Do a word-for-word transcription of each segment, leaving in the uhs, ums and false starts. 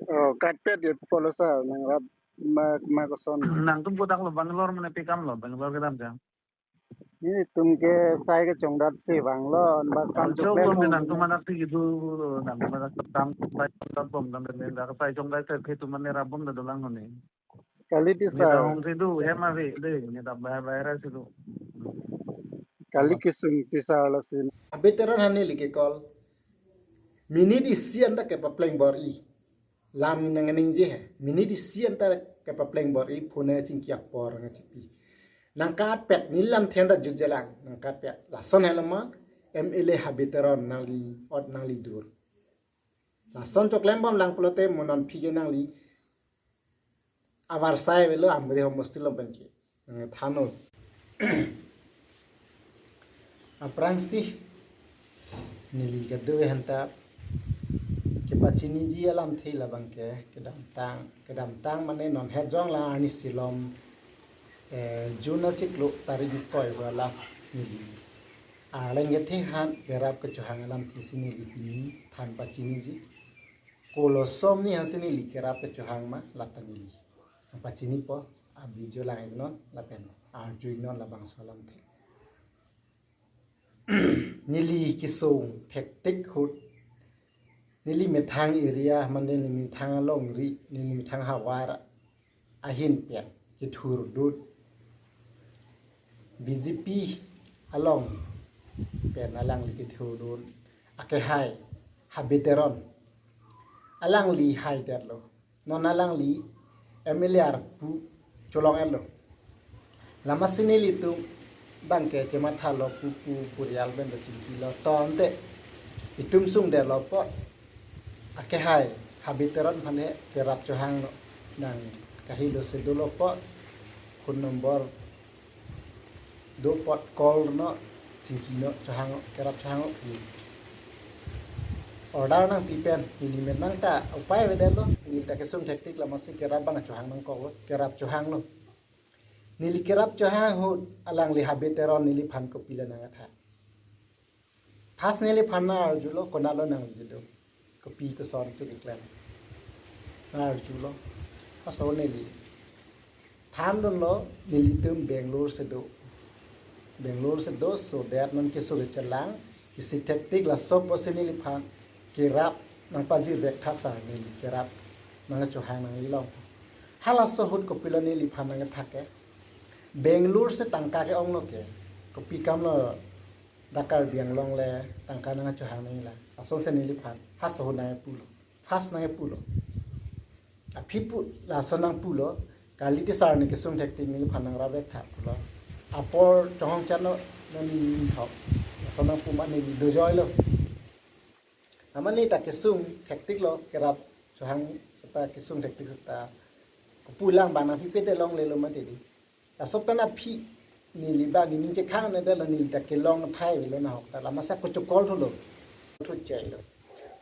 Oh, katpet di polo sa nangrap ma ma koson. Nangtum kodak lo, Bangalore mane pi kam lo, Bangalore kedam jang. Nelitum ke sai kechongdat si vanglo, anbak kam. Anchok choklo lo ne, nangtum anak ti gitu, nangtum anak tam sai chongdat bom dam, ne dak sai chongdat sai phe tum mane rap bom da dolang ne. Kali ne tisar. Dahong si do, hem ave de, ne dak bahai bahai ra si do. Kali kesung tisar lo si. Abi Teron hani liki call. Minute isi anta kepapleng bor-i. Lam nangningje he. Minute isi anta kepapleng bor-i, phone chingki apor nangchipi. Nangkatpet, ne lamthe anta jutjelang, nangkatpet. Lason helo ma, M L A Abi Teron nangli ot nangli dur. Lason choklem bom lang pulote mo non phi ke nangli avarsai avelo Amri homosti along penke. Nangthan-o. Aphrangsi neli kedo anta kepachiniji alamthe labang ke kedamtang, kedamtang mane non het jong la arni silom, eh, June achiklo tarik ingkoi hala neli arleng kethe aphan kerap kechohang alamthe si neli pini than pachiniji. Kolosom ni aphan si neli kerap kechohang ma lata neli pachinipo, a-video lang-iknon lapen arju-iknon labangso alamthe. Neli kesung thektik ahut, neli methang area mane neli methang alongri, neli methang havar ahin pen kethurdun B J P along pen alangli kethurdun akehai Abi Teron. Alangli haidetlo. Non alangli M L A arpu cholong-etlo. Lama si nelitum abang ke chemathalo, pu pu purial pen do chingkilo, tonte itum sungdetlo apot akehai Abi Teron aphan he kerap chohangnon, nang kahelo si dolo apot, phone number do apot call-non, chingkinon, chohangnon, kerap chohangnon pu order nangpi pen, neli men nangta upai avedetlo, neli ta kesung thektik, lama si kerap abang chohang nangkoklo, kerap chohanglo. Neli kerap chohang ahut alangli Abi Teron neliphan kopilo nangkethan. First neliphan nang-arjulo, konatlo nangli do, kopi koson si keklem. Nang-arjulo. Laso neli thandunlo, nelitum Bangalore si do. Bangalore si do, so that non keso kechelang, kesik thektik, laso apotsi neliphan kerap nangpajirvek tha sar, neli kerap nangchohang nangli along. Halaso ahut kopilo neliphan nangkethan ke, Bangalore si tangka ke-onglo ke, kopi kamlo, dak Karbi Anglong le tangka nangchohang nangji la. Lasonsi neliphan halaso ahut nangpulo. First nangpulo. Aphi pu, lason nangpulo, kali tisar ne kesung thektik neliphan nangrapvek tha pulo. Apor chonghong chan-o, nani thok. Lason nangpu ma neli dojoilo. Lama neli ta kesung thektiklo, kerap chohang seta, kesung thektik seta. Kopulang bang nangpipedet longlelo mati di. Laso pen aphi neli ba neli chekhang ne detlo, neli ta kelong thai avelo nahok ta. Lama sa kocho call thulo. Thu chelo.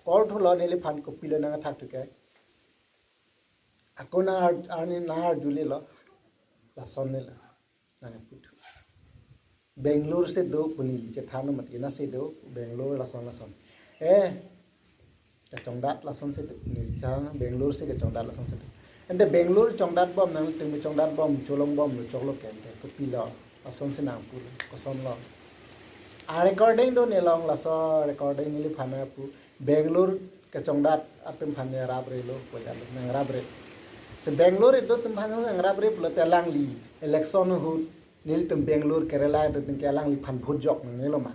Call thulo, neliphan kopilo nangkethan thu ke, ako nang ar-, arni nang-arjulelo. Lason nelo. Nangpu thu. Bangalore si do pu neli chethan mati, na si do, Bangalore lason lason. Eh, kachongdat lasonsi do, neli chethan Bangalore si kachongdat lasonsi do. Ante Bangalore chongdat bom, nangtum chongdat bom, cholong bomlo, choklo ke, ante kopilo, lasonsi nangpulo, kosonlo. A-recording do nelong, laso recording neliphan nangpu, Bangalore kachongdat atum aphan ne raprelo, pu jalo, nangrapre. Si Bangalore edo atum aphan nangrapre pulote alangli election ahut nelitum Bangalore, Kerala edo atum ke alangliphan vote jok nangnelo ma?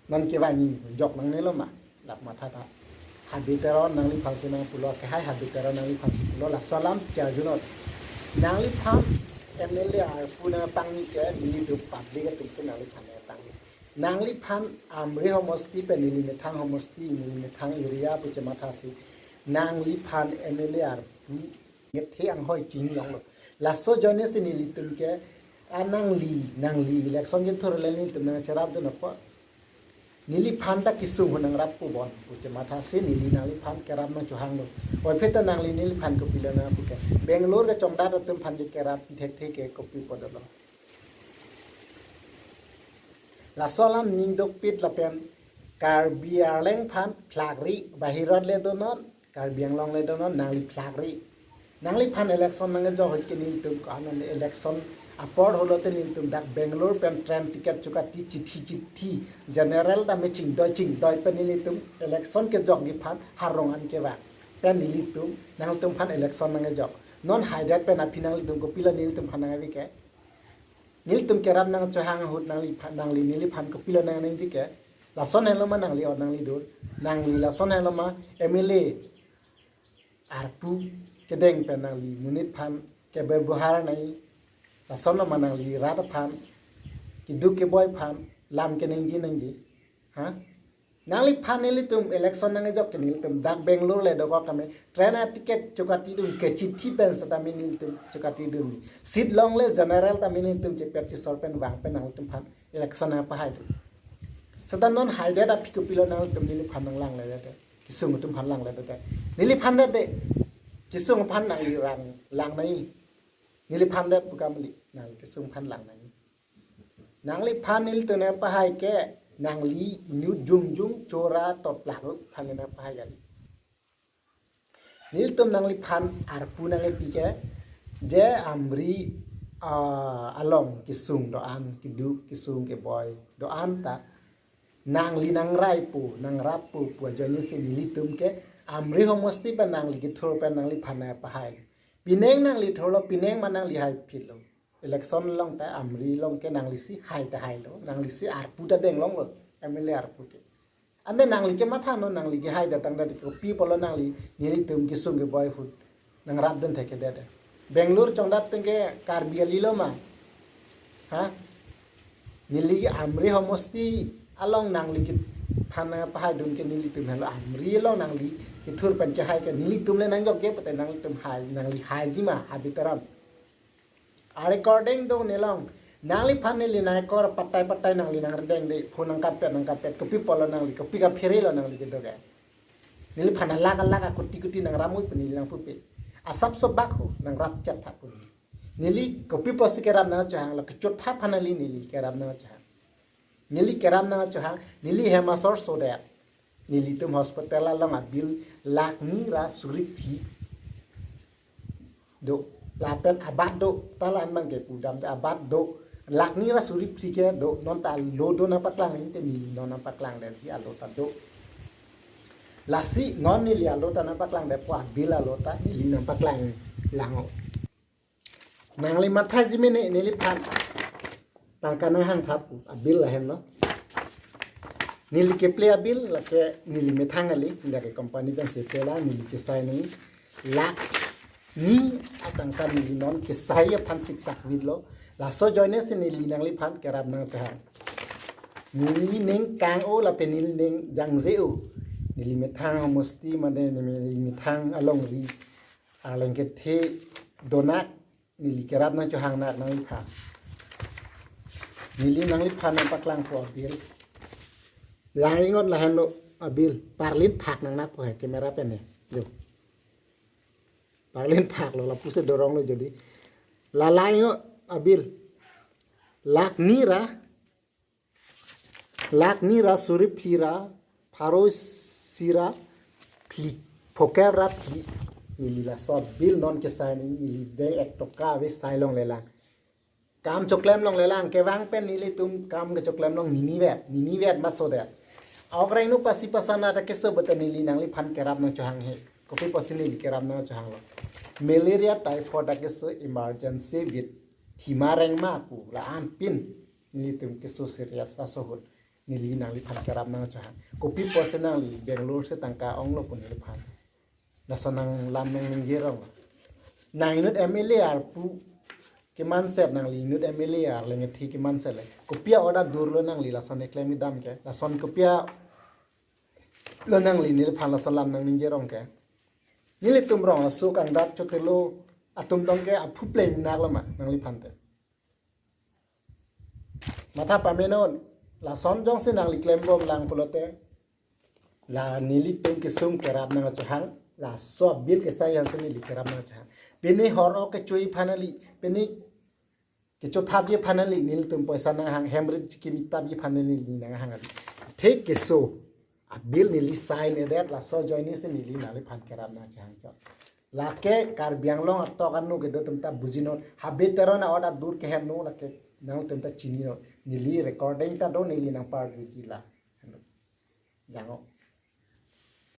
Non kevangji jok nangnelo ma? Lap matha tha. Abi Teron nangliphansi nangpulo, akehai Abi Teron nangliphansi pulo, laso alam charjunon. Nangliphan M L A arpu nangpangni ke nelitum public atumsi nangliphan nangpangni. Nangliphan Amri homosti pen neli methang homosti, neli methang area pu chemathasi, nangliphan M L A arpu ngethe anghoi chinglonglo. Laso ajoinesi nelitum ke, a nangli, nangli election kethur le nelitum nangcherapdun apot, neliphan ta kesung ahut nangrappo bon pu chemathasi neli nangliphan kerap nangchohanglo. Oi phe ta nangli neliphan kopilo nangpu ke, Bangalore kachongdat atum aphan ke kerap thekthe ke kopi pu dolo. Laso alam ning dokpit lapen Karbi Anglong aphan phlakri, bahirot le donon, Karbi Anglong le donon nangli phlak ri. Nangliphan election nangkejok ahut ke nelitum ko-an election apor holo te nelitum dak Bangalore pen train ticket chokati chithi chithi general ta me chingdoi chingdoi pen nelitum election kejokji aphan harong an kevang. Pen nelitum nangtumphan election nangkejok. Non haidet pen aphi nanglitum kopilo nelitumphan nangave ke. Nelitum kerap nangchohang ahut nangliphan nangli neliphan kopilo nangningje ke. Lason helo ma nangli or nangli dur. Nangli lason helo ma M L A arpu kedeng pen nangli monit aphan kebebohar nangji. Lason lo ma nangli rat aphan keduk keboi aphan lam keningje nangji. Ha? Nangliphan nelitum election nangkejok ke nelitum dak Bangalore le dokok kami train a ticket chokatidun ke chithi pen setame nelitum chokatidun. Seat longle general tame nelitum chepet chisor pen vang pen nanglitumphan election nangpahaidun. Seta non haidet aphi kopilo nanglitum neliphan nanglangle dete. Kesung atumphan langle dete. Neliphan dete. Kesung aphan nangli rang lang nangji. Neliphan det pu kam kali. Nangli kesung aphan lang nangji. Nangliphan nelitum nangpahai ke nangli inut jongjong chora toplak aphan nangpahai kali. Nelitum nangliphan arpu nangkepi ke je Amri, ah, along kesung do-an keduk kesung keboi do-an ta nangli nangraipo nangrapo pu ajoine si nelitum ke Amri homosti pen nangli kethur pen nangliphan nangpahai. Pining nangli thurlo, pining ma nangli haiphitlo. Election along ta Amri along ke nangli si hai ta hailo, nangli si arpu ta denglonglo, M L A arpu ke. Ante nangli chematha non nangli kehai datang dati kopi apotlo nangli nelitum kesung keboi ahut nangrapdun thekthedet. Bangalore chongdat tengke Karbi alilo ma. Ha? Neli Amri homosti along nangli kephan nangpahaidun ke nelitum helo Amri along nangli kethur pen kehai ke nelitum le nangjokje pute nanglitum hai nangli haiji ma habitaram. A recording do nelong. Nangliphan neli naikor patai patai nangli nangredeng de phone nangkatpet nangkatpet kopi apotlo nangli kopi kaphere lo nangli kedo ke. Neliphan alak alak akuti kuti nangrammoi pu neli nangpupe. Asap sobak ho nangrap chat tha pu neli. Neli kopi apotsi kerap nangchohanglo kechotha aphan kali neli kerap nangchohang. Neli kerap nangchohang, neli hem asor sodet. Nelitum hospital along abill lakh ni ra suri phli do. Lapen abat do, ta la-an abang ke pudam te abat do. Lakh ni ra suri phli ke do, non ta alo do nangpaklang nangji te neli non nangpaklang detji alo ta do. Lasi non neli alo ta nangpaklang det pu abill alo ta neli nangpaklang lang-o. Nangli mathaji mene neliphan tangka nanghang tha pu abill lahenlo. Neli keple abill lake neli methang kali, dak ke company pen si pela neli chesai nangji. Lakh ni atangka neli non kesai aphan siksak vitlo. Laso ajoine si neli nangliphan kerap nangchohang. Neli ning kang-o lapen neli ning jangje-o. Neli methang homosti mane neli methang alongri arleng kethe donak neli kerap nangchohang nak nangliphan. Neli nangliphan nangpaklangpo abill. Lang ingot lahenlo abill. Parlin phak nangnangpo he camera pen he. Jo. Parlin phaklo lapusi doronglo jodi. La lang ingot abill. Lakh ni ra Lakh ni ra suri phli ra pharo isi ra phli phokep ra phli. Neli laso abill non kesai nangji, neli deng ek toka ave sai longlelang. Kam choklem longlelang, kevang pen nelitum kam kechoklem long ninivet, ninivet ma sodet. Aokrang nu pasi pasana ta keso beta neli nangliphan kerap nangchohang he. Kopi apotsi neli kerap nangchohanglo. Malaria typhoid ta keso emergency vit thima reng ma pu la-an pin. Nelitum keso serious laso ahut. Neli nangliphan kerap nangchohang. Kopi apotsi nangli Bangalore si tangka onglo pu neliphan. Laso nanglam nangningje rong. Nang inut M L A arpu kemanset nangli inut M L A arleng kethe kemanset le. Kopi a-order durlo nangli lason eklem kedam ke. Lason kopi alo nangli neliphan lason lam nangningje rong ke. Nelitum rong aso kangdat chotelo atum dong ke aphu pleng naklo ma nangliphan te. Matha pamenon, lason jongsi nangli klembom lang pulote, la nelitum kesung kerap nangchohang, laso abill kesai ansi neli kerap nangchohang. Pini hor-o kechui aphan kali, pini kechothapji aphan kali, nelitum poisa nanghang, hem rit chikimi tapji aphan neli nanghang kali. Thik keso, A bill neli sign edet, laso ajoine si neli nangliphan kerap nangchehang chot. Lake Karbi Anglong atok anu kedo atum ta bujinon. Habe Teron a-order dur keheno lake nangtum ta chininon. Neli recording ta do, neli nangparjuji la. Jangho.